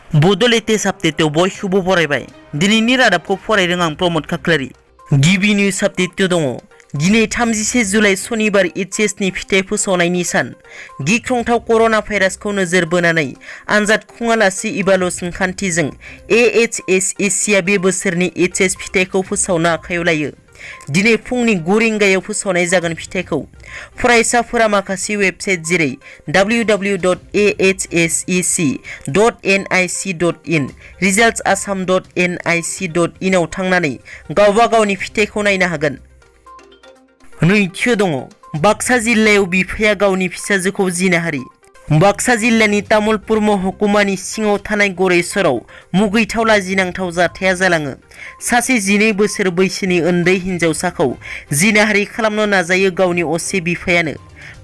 बड' लेटेस्ट आपडेटआव बयखौबो बरायबाय। दिनैनि रादाबखौ फरायदों आं प्रमद खाख्लारि। गिबि निउज आपडेट दङ। दिनै 31 जुलाइ सनिबार एचएसनि फिथाइ फोसावनायनि सान। गिख्रंथाव कर'ना भाइरासखौ नोजोर बोनानै आनजाद खुङालासे इभालुएसन खान्थिजों एएचएसएससीआ बे बोसोरनि एचएस फिथाइखौ फोसावनो आखायाव लायो। दिनै फुंनि 9 रिंगायाव फोसावनाय जागोन फिथाइखौ। फरायसाफोरा माखासे वेबसाइट जेरै www.ahsec.nic.in, resultsasam.nic.in आव थांनानै गावबा गावनि फिथाइखौ नायनो हागोन। नैथियाव दङ बाक्सा जिल्लायाव बिफाया गावनि फिसाजोखौ जिनाहारि। बाक्सा जिल्लानि तामुलपुर महकुमानि सिङाव थानाय गरेस्वराव मुगैथाव लाजिनांथाव जाथाया जालाङो। सासे 12 बोसोर बैसोनि उन्दै हिनजावसाखौ जिनाहारि खालामनो नाजायो गावनि असे बिफायानो।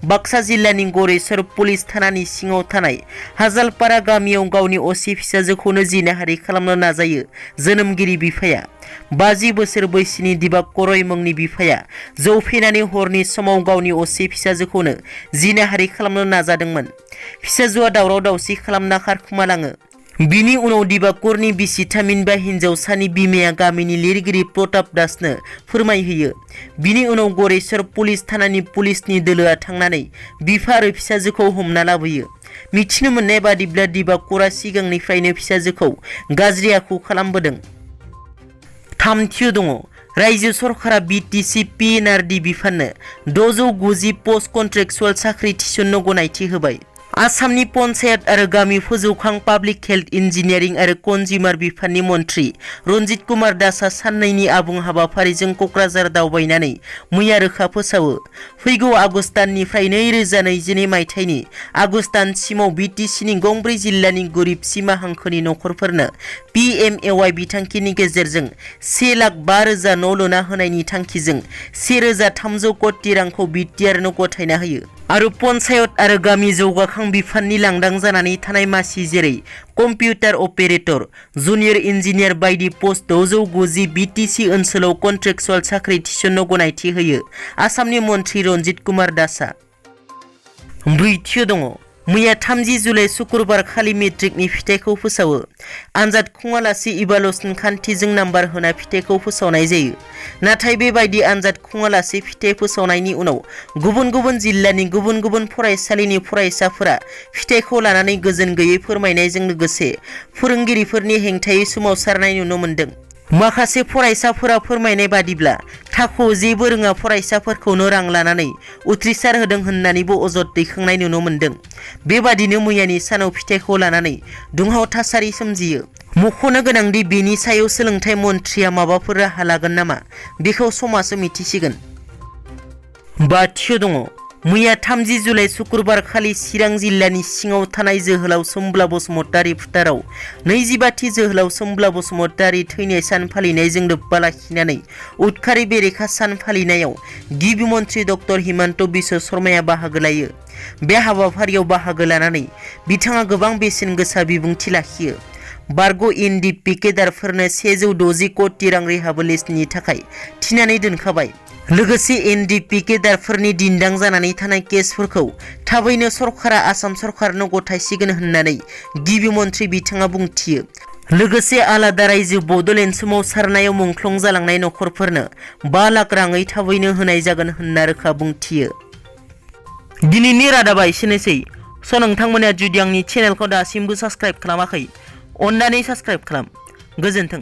बाक्सा जिल्लानि गरेस्वर पुलिस थानानि सिङाव थानाय हाजालपारा गामियाव गावनि असे फिसाजोखौनो जिनाहारि खालामनो नाजायो जोनोमगिरि बिफाया। 50 बोसोर बैसोनि दिबाक कर'य मुंनि बिफाया जौ फेनानै हरनि समाव गावनि असे फिसाजोखौनो जिनाहारि खालामनो नाजादोंमोन। फिसाजोआ दावराव दावसि खालामना खारखुमालाङो। बिनि उनाव दिबाकरनि बिसि थामिनबा हिनजावसानि बिमाया गामिनि लिरगिरि प्रताप दासनो फोरमायहोयो। बिनि उनाव गरेस्वर पुलिस थानानि पुलिसनि दोलोआ थांनानै बिफा आरो फिसाजोखौ हमना लाबोयो। मिथिनो मोननाय बादिब्ला दिबाकरा सिगांनिफ्रायनो फिसाजोखौ गाज्रि आखु खालामबोदों। थामथियाव दङ रायजो सरकारा बिटिसि पिएनआरडि बिफाननो 690 पस्ट कन्ट्रेक्चुएल साख्रि थिसननो गनायथि होबाय। आसामनि पन्चायत आरो गामि फोजौखां पाब्लिक हेल्थ इन्जिनियारिं आरो कन्जिउमार बिफाननि मन्थ्रि रन्जित कुमार दासआ साननैनि आबुं हाबाफारिजों क'क्राझार दावबायनानै मैया रोखा फोसावो। फैगौ आगस्त दाननिफ्राय 2022 मायथाइनि आगस्त दानसिमाव बिटिसिनि गंब्रै जिल्लानि गोरिब सिमा हांखोनि नखरफोरनो पिएमएवाइ बिथांखिनि गेजेरजों 1,05,000 न' लुना होनायनि थांखिजों 1,300 कोटि रांखौ बिटिआरनो गथायना होयो। आरो पन्चायत आरो गामि जौगाखां बिफाननि लांदां जानानै थानाय मासि जेरै कम्पिउटार अपारेटर, जुनियर इन्जिनियार बायदि पस्ट 690 बिटिसि ओनसोलाव कन्ट्रेक्चुएल साख्रि थिसननो गनायथि होयो आसामनि मन्थ्रि रन्जित कुमार दासआ। ब्रैथियाव दङ मैया 30 जुलाइ शुक्रबार खालि मेट्रिकनि फिथाइखौ फोसावो। आनजाद खुङालासे इभालुएसन खान्थिजों नाम्बार होना फिथाइखौ फोसावनाय जायो। नाथाय बेबायदि आनजाद खुङालासे फिथाइ फोसावनायनि उनाव गुबुन गुबुन जिल्लानि गुबुन गुबुन फरायसालिनि फरायसाफोरा फिथाइखौ लानानै गोजोन गैयै फोरमायनायजों लोगोसे फोरोंगिरिफोरनि हेंथायै सोमावसारनाय नुनो मोन्दों। माखासे फरायसाफोरा फोरमायनाय बादिब्ला थाखोआव जेबो रोङा फरायसाफोरखौनो रां लानानै उथ्रिसार होदों होननानैबो अजद दैखांनाय नुनो मोन्दों। बेबादिनो मैयानि सानाव फिथाइखौ लानानै दुंहाव थासारि सोमजियो। मख'नो गोनांदि बेनि सायाव सोलोंथाइ मन्थ्रिया माबाफोर राहा लागोन नामा बेखौ समासो मिथिसिगोन। बाथियाव दङ मैया 30 जुलाइ शुक्रबार खालि चिरां जिल्लानि सिङाव थानाय जोहोलाव सोमब्ला बसुमतारी फोथाराव 25थि जोहोलाव सोमब्ला बसुमतारी थैनाय सान फालिनायजों लोब्बा लाखिनानै उदखारि बेरेखा सान फालिनायाव गिबि मन्थ्रि डक्टर हिमन्त बिश्व शर्माया बाहागो लायो। बे हाबाफारियाव बाहागो लानानै बिथाङा गोबां बेसेन गोसा बिबुंथि लाखियो। बारग' एनडिपि केडारफोरनो 160 कोटि रां रिहाबिलिटेसननि थाखाय थिनानै दोनखाबाय। लोगोसे एनडिपि केडारफोरनि दिन्दां जानानै थानाय केसफोरखौ थाबैनो सरकारा आसाम सरकारनो गथायसिगोन होननानै गिबि मन्थ्रि बिथाङा बुंथियो। लोगोसे आलादा रायजो बड'लेण्ड सोमावसारनायाव मुंख्लं जालांनाय नखरफोरनो 5 लाख राङै थाबैनो होनाय जागोन होनना रोखा बुंथियो। दिनैनि रादाबा एसेनोसै। नोंथांमोना जुदि आंनि चेनेलखौ दासिमबो साबस्क्राइब खालामाखै अन्नानै साबस्क्राइब खालाम। गोजोन्थों।